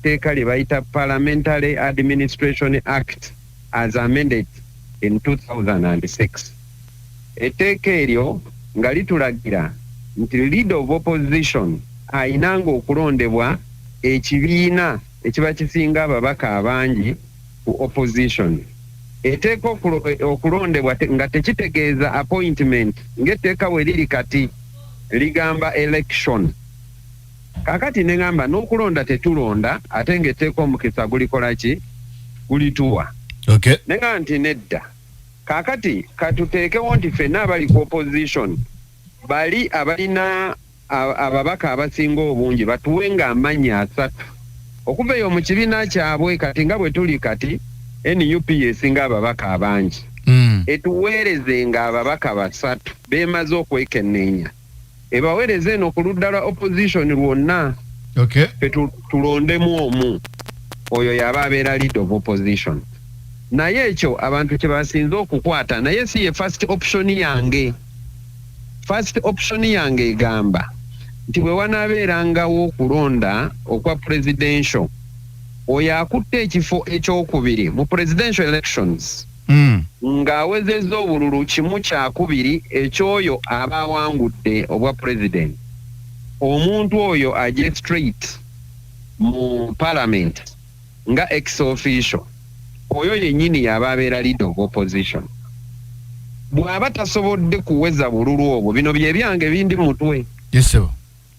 Etteeka lye bayita Parliamentary Administration Act as amended in 2006. Etteeka eryo nga litulagira nti leader of opposition ayinanga okulondebwa ekibiina ekiba kisinga ababaka abangi ku opposition. Eteeka okulondebwa nga tekitegeeza appointment ng'etteeka we liri kati, ligamba election. Kaakati ne ŋŋamba n'okulonda tetulonda, ate ng'etteeka omukisa gulikola ki? Gulituwa. Ne ŋŋamba nti nedda, kaakati katuteekewo nti ffenna abali ku opposition, bali abalina ababaka abasinga obungi batuwe nga amannya 3 okuva eyo mu kibiina kyabwe. Kati nga bwe tuli kati, NUP yesinga ababaka abangi, etuweereze nga ababaka basatu bemaze okwekenneenya, ebaweereze eno ku ludda lwa opposition lwonna. Ffe tulondemu omu, oyo yaba abeera leader of opposition. Naye ekyo abantu kye basinze okukwata, naye si ye first option yange. First option yange egamba nti bwe wanaabeerangawo okulonda okwa presidential, oyo akutte ekifo ekyokubiri mu presidential elections ng'awezezza obululu 1/2 ekyoyo aba awangudde obwa president, omuntu oyo ajje straight mu parliament nga ex officio. Oyo yennyini yaba abeera leader of opposition. Bw'aba tasobodde kuweza bululu obwo, bino bye byange bindi mutwe, Yesebo.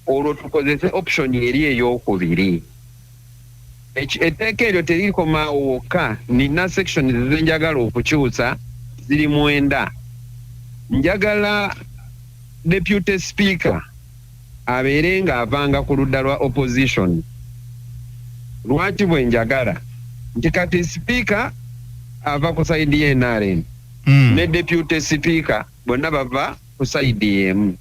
olwo tukozese option eri eyokubiri. Etteeka eryo terikomaawo wokka. Nina sections zenjagala okukyusa, ziri 9. Njagala deputy speaker abeere ng'avanga ku ludda lwa opposition. Lwaki bwe njagala? Nti kati speaker ava ku side ye NRM ne deputy speaker bonna bava ku side emu.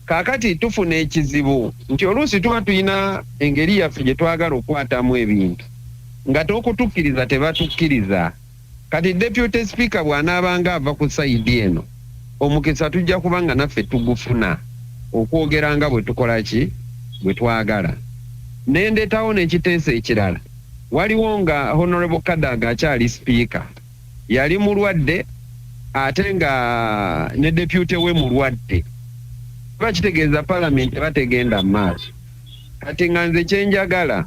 Kaakati tufuna ekizibu nti oluusi tuba tulina engeri yaffe gye twagala okukwatamu ebintu, nga t'okutukkiriza tebatukkiriza. Kati deputy speaker bw'anaabanga ava ku side eno, omukisa tujja kuba nga naffe tugufuna okwogera nga bwe tukola ki, bwe twagala. Nendeetawo n'ekiteeso ekirala. Waliwo nga Honorable Kadaga akyali speaker, yali mulwadde, ate nga ne deputy we mulwadde, kiba kitegeeza palamenti eba tegenda mu maaso. Kati nga nze kyenjagala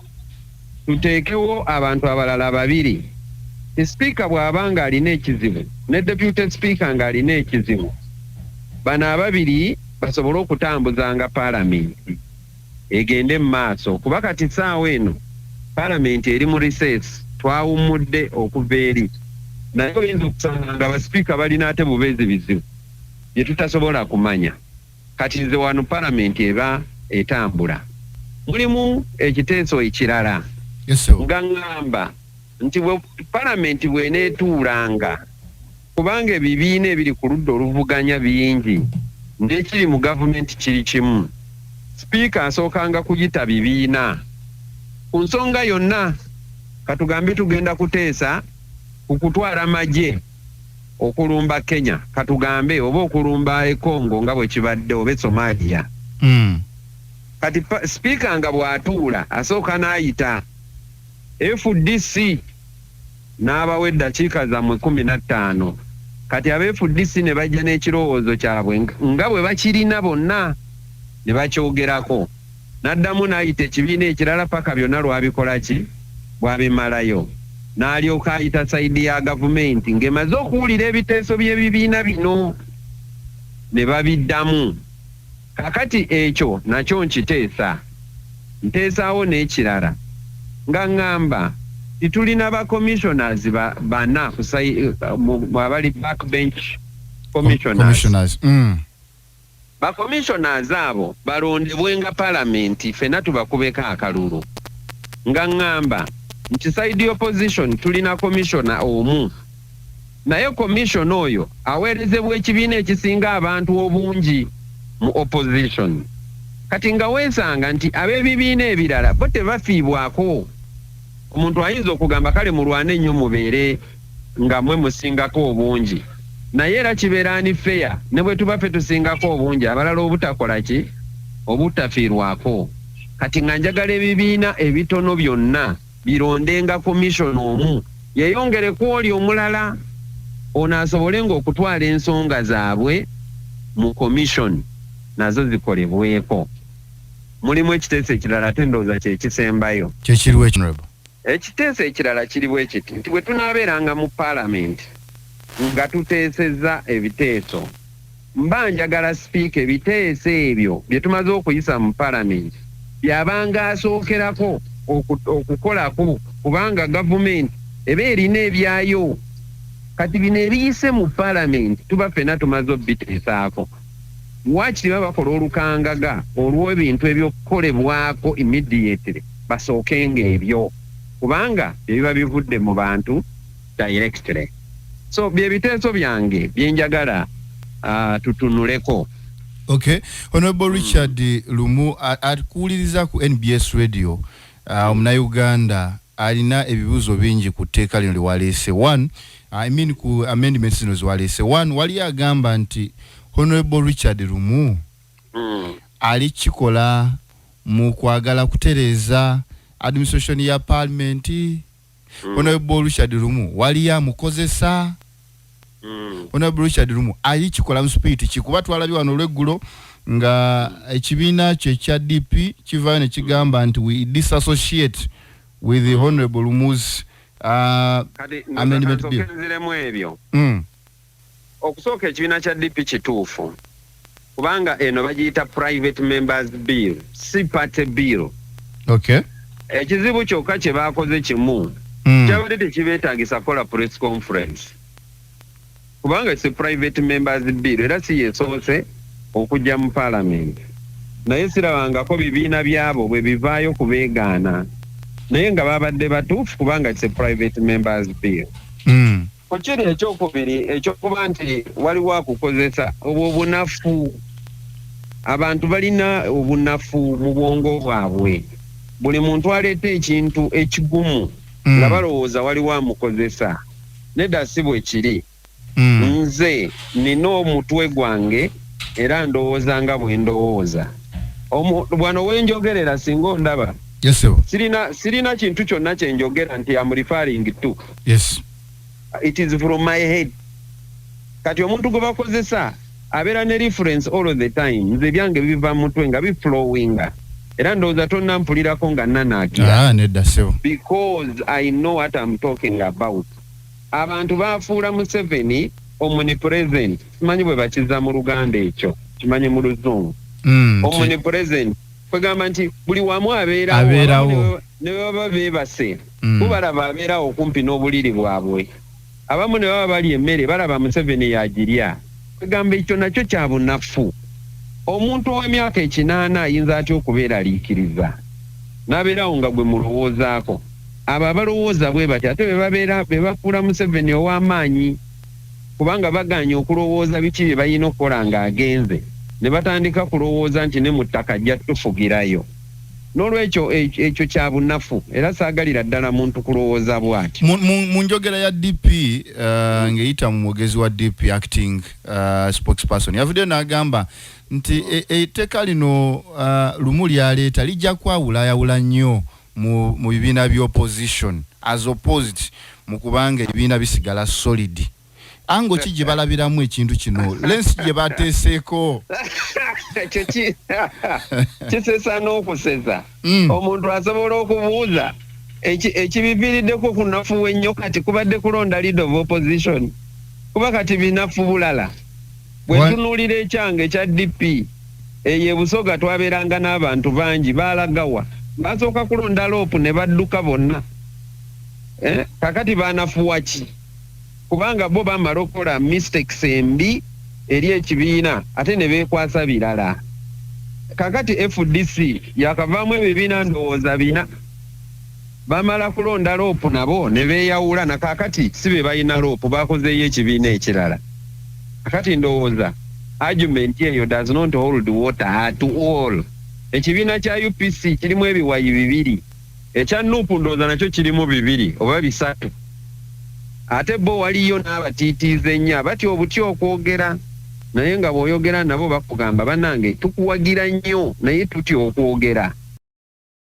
tuteekewo abantu abalala babiri. Sipiika bw'aba ng'alina ekizibu ne deputy speaker ng'alina ekizibu, bano ababiri basobole okutambuzanga paalamenti egende mu maaso, kuba kati saawa eno paalamenti eri mu recess, twawummudde okuva eri. Naye oyinza okusanga nga basipiika balina ate bubeezi bizibu bye tutasobola kumanya. Kati nze wano paalamenti eba etambula. Mulimu ekiteeso ekirala nga ŋŋamba nti bwe paalamenti bw'eneetuulanga, kubanga ebibiina ebiri ku ludda oluvuganya bingi n'ekiri mu gavumenti kiri kimu, sipiika asookanga kuyita bibiina ku nsonga yonna. Katugambe tugenda kuteesa ku kutwala magye okulumba Kenya, katugambe, oba okulumba e Congo nga bwe kibadde, oba e Somalia. Kati sipiika nga bw'atuula asooka n'ayita FDC n'abawa eddakiika zammwe 15. Kati aba FDC ne bajja n'ekirowoozo kyabwe nga bwe bakirina bonna ne bakyogerako. N'addamu n'ayita ekibiina ekirala paka byonna lwabikola ki, bwabimalayo, n'alyoka ayita side ya gavumenti ng'emaze okuwulira ebiteeso by'ebibiina bino ne babiddamu. Kakati ekyo nakyo nkiteesa. Nteesaawo n'ekirala nga ŋŋamba nti tulina ba commissioners bana abali backbench commissioners. Commissioners. Ba commissioners abo balondebwenga palamenti, ffenna tubakubeko akalulu, nga ŋŋamba nti side opposition tulina commissioner omu, naye commissioner oyo aweerezebwa ekibiina ekisinga abantu obungi mu opposition. Kati nga weesanga nti ab'ebibiina ebirala bo tebafiibwako. Omuntu ayinza okugamba, kale mulwane nnyo mubeere nga mwe musingako obungi, naye era kibeera unfair ne bwe tuba ffe tusingako obungi, abalala obutakola ki, obutafiirwako. Kati nga njagala ebibiina ebitono byonna birondenga commission omu, yeyongere ku oli omulala, ono asobolenga okutwala ensonga zaabwe mu commission, nazo zikolebweko. Mulimu ekiteeso ekirala, ate ndowooza kyekisembayo. Kyekiriwo ekyo? Ekiteeso ekirala kiri bwe kiti nti bwe tunaabeeranga mu paalamenti nga tuteesezza ebiteeso, mba njagala sipiika ebiteeso ebyo bye tumaze okuyisa mu paalamenti byabanga asookerako okukolako, kubanga gavumenti eba erina ebyayo. Kati bino ebiyise mu paalamenti tuba ffenna tumaze obiteesaako, waakiri baba bakola olukangaga olw'ebintu ebyokukolebwako immediately, basookenga ebyo, kubanga bye biba bivudde mu bantu directly. So bye biteeso byange byenjagala tutunuleko. Okay, Honorable Richard Lumu akuwuliriza ku NBS Radio, omunauganda alina ebibuuzo bingi ku tteeka lino lyewaleese. One, I mean, ku amendments zino zewaleese. One, wali agamba nti Honorable Richard Lumu ali kikola mu kwagala kutereeza administration ya parliament. Honorable Richard Lumu waliyo amukozesa? Honorable Richard Lumu ali kikola mu spirit ki? Kuba twalabye wano olweggulo nga ekibiina kye ekya DP kivaayo ne kigamba nti we disassociate with the Honorable Lumu's Kati amendment bill. Nziremu ebyo. Okusooka, ekibiina kya DP kituufu, kubanga eno bagiyita private members bill, si party bill. Ekizibu kyokka kye baakoze kimu, kyabadde tekibeetagisa kukola press conference, kubanga si private members bill, era si yesoose okujja mu parliament. Naye sirabangako bibiina byabo bwe bivaayo kubeegaana, naye nga babadde batuufu, kubanga it's a private members bill. Ku kiri ekyokubiri, ekyokuba nti waliwo akukozesa, obwo obunafu, abantu balina obunafu mu bwongo bwabwe. Buli muntu aleeta ekintu ekigumu nga balowooza waliwo amukozesa. Nedda, si bwe kiri. Nze nina omutwe gwange era ndowooza nga bwe ndowooza. Bwano wenjogerera, singa ondaba, Yes, sir. sirina kintu kyonna kyenjogera nti am referring to. It is from my head. Kati omuntu gwe bakozesa abeera ne reference all the time. Nze ebyange biva mu mutwe nga biflowinga, era ndowooza tonnampulirako nga nanaagira. Ah, nedda ssebo. Because I know what I'm talking about. Abantu bafuula Museveni omnipresent, simanyi bwe bakiza mu Luganda, ekyo kimanyi mu Luzungu. Omnipresent kwegamba nti buli wamu abeerawo. Abeerawo. Abamu ne baba beebase, bubalaba abeerawo okumpi n'obuliri bwabwe. Abamu ne baba balya emmere, balaba Museveni yagirya. Kwegamba ekyo nakyo kya bunafu. Omuntu ow'emyaka 80 ayinza atya okubeeraliikiriza n'abeerawo nga gwe mulowoozaako? Abo abalowooza bwe batyo ate be babeera be bafuula Museveni ow'amaanyi, kubanga baganye okulowooza biki bye balina okukola ng'agenze, ne batandika kulowooza nti ne mu ttaka ajja tufugirayo. N'olwekyo ekyo kya bunafu, era saagalira ddala muntu kulowooza bw'atyo. Mu njogera ya DP, ng'eyita mu mwogezi wa DP, acting spokesperson, yavuddeyo n'agamba nti etteeka lino Lumu lyaleeta lijja kwawulayawula nnyo mu bibiina by'opposition, as opposed mu kubanga ebibiina bisigala solid. Ango ki gye balabiramu ekintu kino, lens gye bateeseeko? Ekyo kisesa n'okusesa. Omuntu asobola okubuuza ekibiviiriddeko kunafuwa ennyo. Kati kubadde kulonda leader of opposition, kuba kati binafu bulala. Bwe ntunuulira ekyange ekya DP, eyo ebusoga twabeeranga n'abantu bangi, baalagawa? Basooka kulonda LOP ne badduka bonna. Eh, kakati banafuwa ki? Kubanga bo bamala okukola mistakes embi eri ekibiina, ate ne beekwasa birala. Kakati FDC yakavaamu ebibiina ndowooza bina. Bamala kulonda LOP, nabo ne beeyawula, nakakati si be balina LOP, bakozeeyo ekibiina ekirala. Kakati ndowooza argument eyo does not hold water at all. Ekibiina kya UPC kirimu ebiwayi bibiri, ekya NUP ndowooza nakyo kirimu bibiri oba bisatu, ate bo waliyo n'abatiitiiza ennyo abatya obuty okwogera, naye nga bw'oyogera nabo bakugamba, "Bannange, tukuwagira nnyo, naye tutya okwogera."